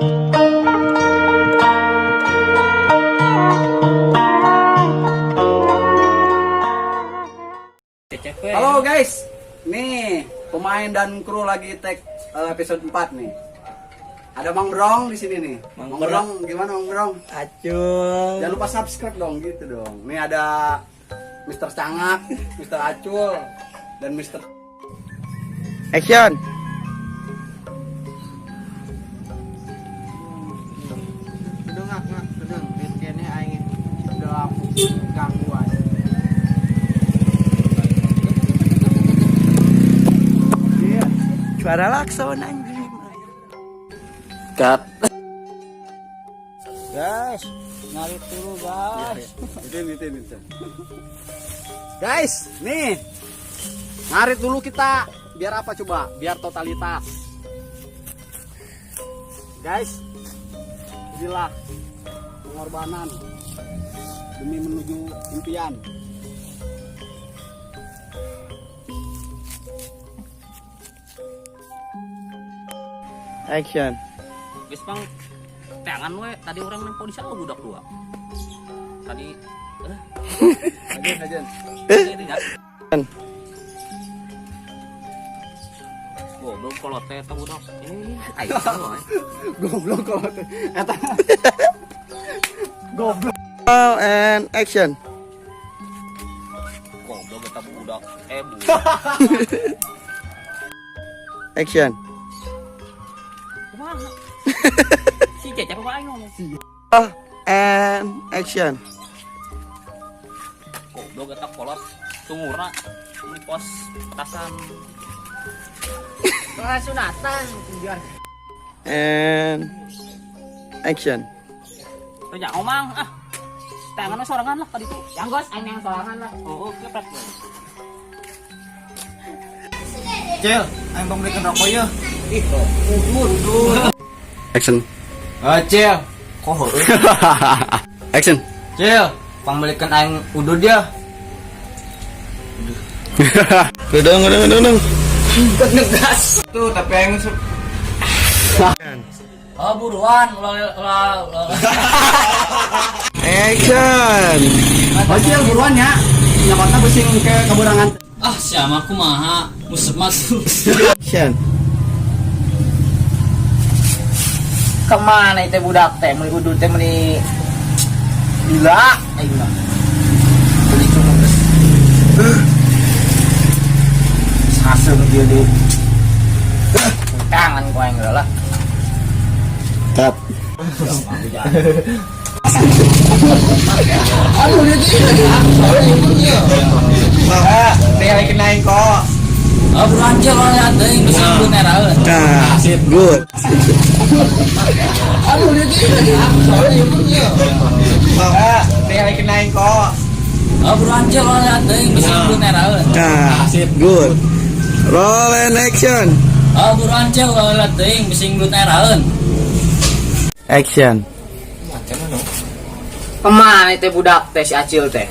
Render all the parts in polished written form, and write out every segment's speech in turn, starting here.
Halo guys, nih pemain dan kru lagi take episode 4 nih. Ada Mang Brong di sini nih. Mang Brong, gimana Mang Brong? Acul. Jangan lupa subscribe dong gitu dong. Nih ada Mr. Cangak, Mr. Acul, dan Mr. Action. Gedung kene aing gangguan. Suara lakson anjing. Cut. Guys, ngarit dulu guys. Itu. Guys, nih. Ngarit dulu kita. Biar apa coba? Biar totalitas. Guys, inilah pengorbanan demi menuju impian. Action. Geus pang teangan we tadi orang nempo di sawah budak dua. Tadi Aja, aja. tidak. Goblok kolot teh eta budak. Aing salah. Goblok kalau teh. Eta. Goblok. Roll and action. Goblok eta budak. Budak. Action. Kumaha? Si Cecep apa aing ngomong? Roll and action. Goblok eta kolot sungurna di pos petasan. Sunatan. And action. Teu nyaho mang ah. Teangan we sorangan lah tadi tuh. Yang gos aing yang sorangan lah. Oh, kepret we. Cil, aing bang belikan rokok ya. Ih, udud. Action. Cil, kok heueuh? Action. Cil, bang belikan aing udud ya. Gedung, gedung, gedung. Tuh, tapi aing Oh, buruan ulah ulah ulah. Action. Oh, Cil, buruan ya. Nyokotna pusing ke keburangan. Ah, siapa kumaha? Musep masuk. Action. Kemana itu budak teh meuli udud teh meuli gila aing mah. Beli cuma geus. Hasil dia di tangan ku aing lah. Cut. Teh lagi naik kok. Oh, buruan cil ulah teuing geus sebut eraeun. Nah, good. Teh lagi naik kok. Oh, buruan cil ulah teuing geus sebut eraeun. Nah, good. Roll and action. Oh, buruan cil ulah teuing geus sebut eraeun. Action. Kemana itu budak teh si Acil teh?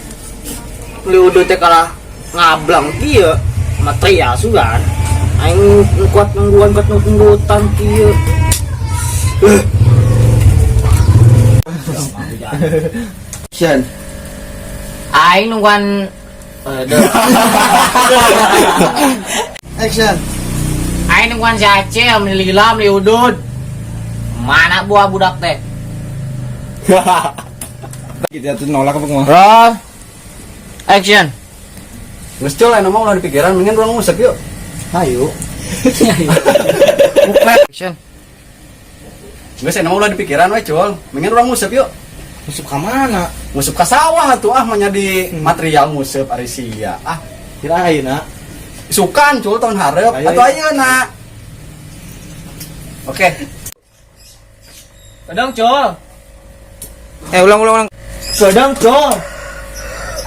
Beli udud teh kalah ngablang kieu material sugan. Aing kuat nungguan kuat nungguan kieu. Action. Aing nungguan Action. Aing nungguan si Acil beli lila beli udud. Mana buah budak teh? Kita tuh nolak apa ngomong? Roll. Action. Geus Cil, aya mah ulah dipikiran, mendingan urang ngusep yuk. Ayo. Action. Geus aya mah ulah dipikiran we, Cul. Mendingan urang ngusep yuk. Masuk ke mana? Ngusep ka sawah atuh ah mah di material ngusep ari sia. Ah, Kira ayeuna. isukan Cul tahun hareup Ayo, atuh ayeuna. Oke. Kedong col. Ulang, ulang, ulang. Kedong col.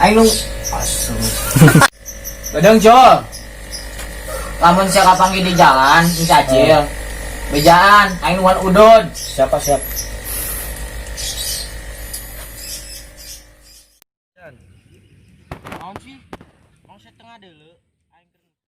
Aing nung Kedong col. Lamun sia kapanggih di jalan si Acil. Bejaan aing nungguan udud. Siapa siap?